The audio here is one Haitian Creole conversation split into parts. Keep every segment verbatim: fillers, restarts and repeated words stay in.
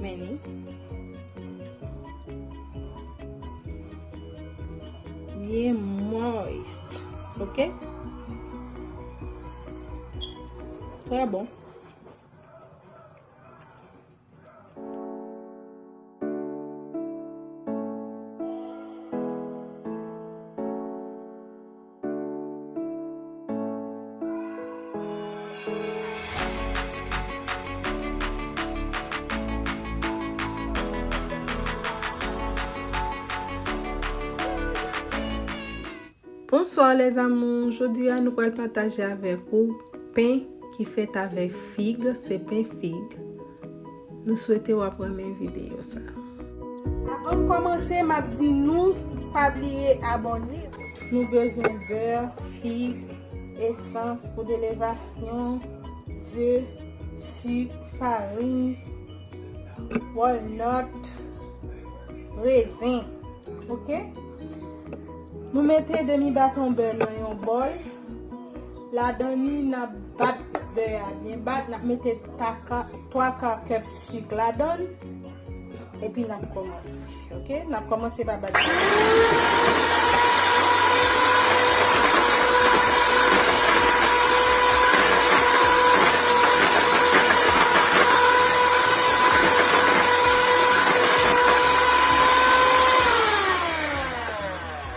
Men li byen moist, ok? Trè bon. Bonswa les amours, jodi a nou pral pataje avèk ou pen ki fèt avèk fig, se pen fig. Nou swete w ap renmen videyo sa. Avan m kòmanse, m ap di nou pa bliye abòne. Nou bezwen bè, fig, esans, poud elevasyon, ze, sik, farin, walnut, rezen. Ok? Nou mete demi baton bè nan yon bòl. Ladan li, n ap bat bè a byen bat. N ap mete twa ka, twa ka kèp sik ladan. Epi n ap kòmanse. Ok? N ap kòmanse pa bat.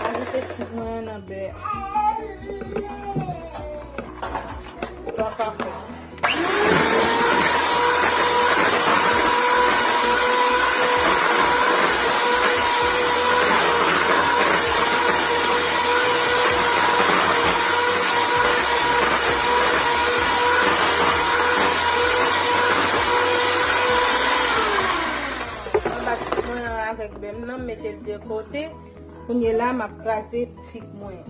Ajoute sik mwen an nan bè a. Twa ka fè. Mwen bat sik mwen an avèk bè m nan, m mete l de kote. Kounye la, m ap kraze fig mwen an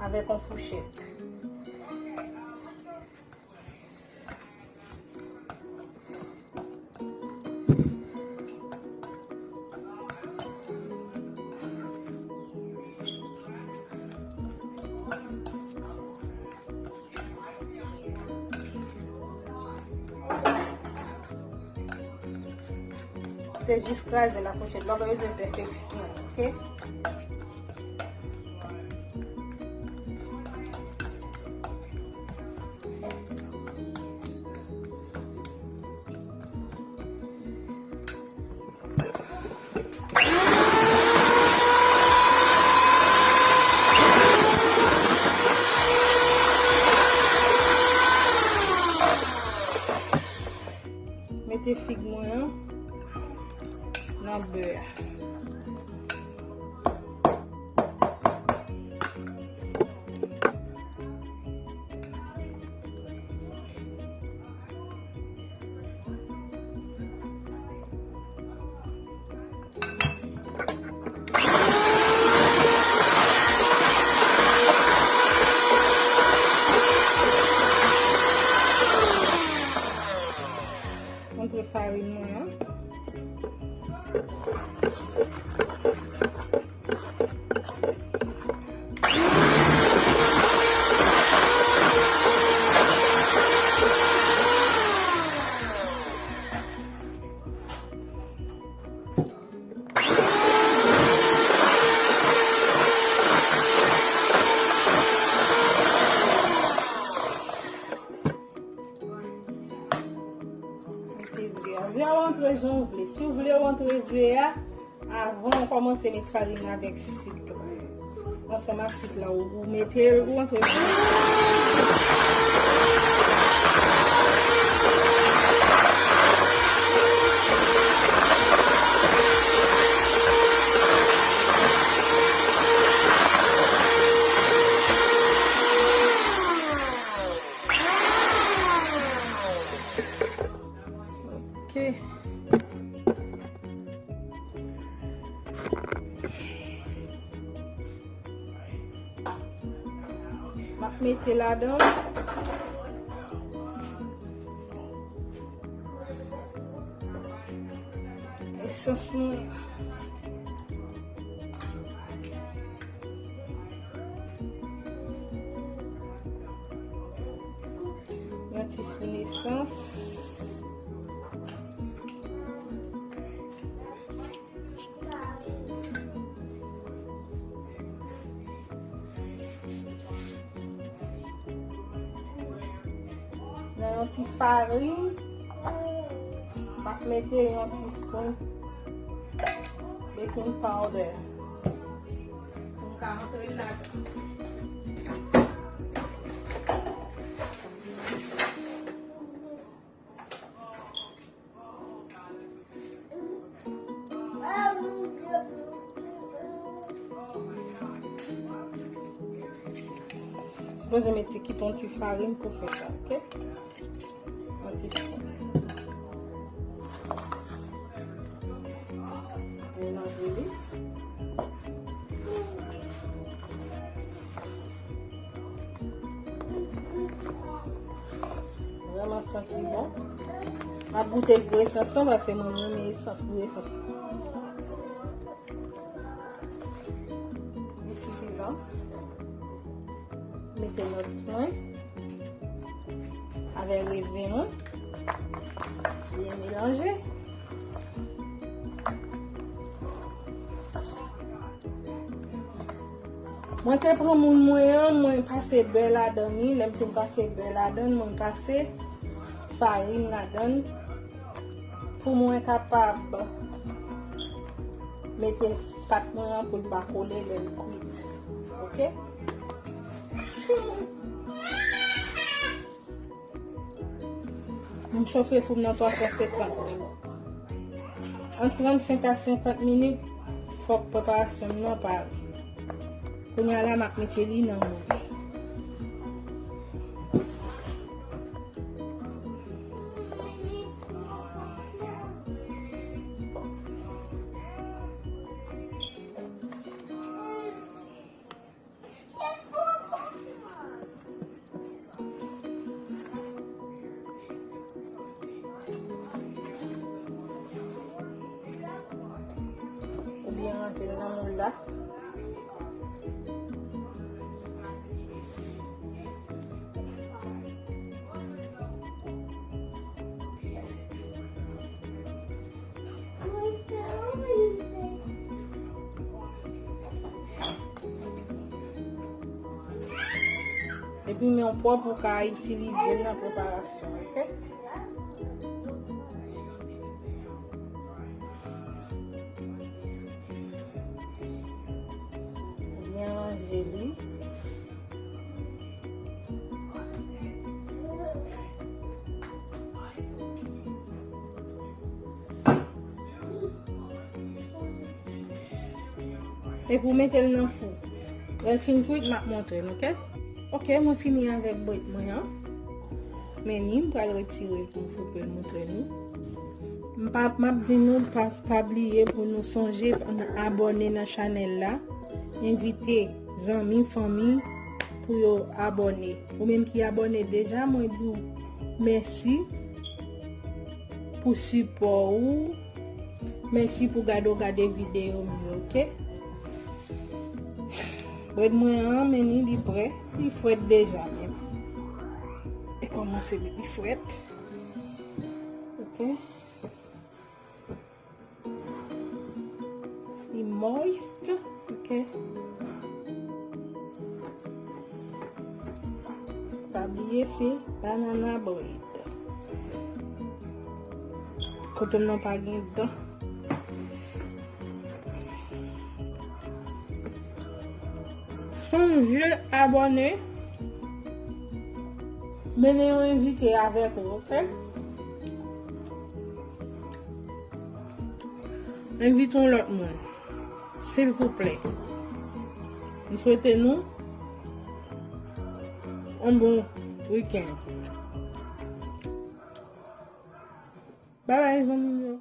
avèk yon fouchèt. Se jis kraze la fouchèt la, pa bezwen fè fleksyon, ok? Mete fig mwen an nan bè a. Montre farin mwen an. Mete ze a. Ze a w antre jan w vle. Si w vle w antre ze a, avan w kòmanse met farin avèk sik la. Ansanm ak sik la, ou, ou mete l, ou antre. Ok. M ap mete ladan esans mwen. Yon ti spoun esans. Yon ti farin. M ap mete yon ti spoon baking powder. Pou m ka antre l ladan. Sipoze mete kit yon ti farin pou fè sa, oke? Yon ti spoon. Melanje li. Vrèman santi bon. M ap goute l pou esans lan, paske mwen, m renmen esans pou esans lan. Li sifizan. Mete lòt mwen avè rezen mwen. Byen melanje. Mwen te pran moun mwen an, mwen pase bè ladan li. Lè m fin pase bè ladan, mwen pase farin ladan pou mwen kapab mete pat mwen an pou l pa kole lè l kwit. Oke? M chofe fou m nan twa san senkant. Ant trannsenk a senkant minit, fòk preparasyon m nan pare. Kounye a la, m ap mete li nan moul. Ou byen ranje l nan moul la. Epi men w pwòp ou ka itilize l nan preparasyon, oke? Byen ranje li. Epi w mete l nan fou. Lè l fin kwit, m ap montre n, oke? Oke, mwen fini avèk brèd mwen an. Men ni, m pral retire l pou m foupe l montre nou. M pa, m ap di nou, pa, pa bliye pou nou sonje abòne nan chanèl la. Envite zanmi, fanmi pou yo abòne. Ou menm ki abòne deja, mwen di w mèsi pou sipò ou. Mèsi pou gade w gade videyo m yo, oke? Brèd mwen an, men ni, li prè. Li frèt deja menm. E kòmanse li frèt. Oke. Li moist, oke. Pa bliye se banana bread. Kote m nan pa gen dan. Sonje abòne. Mennen yon envite avèk ou, oke? Envite yon lòt moun, silvouplè. M swete nou yon bon wikenn. Babay, zanmi m yo.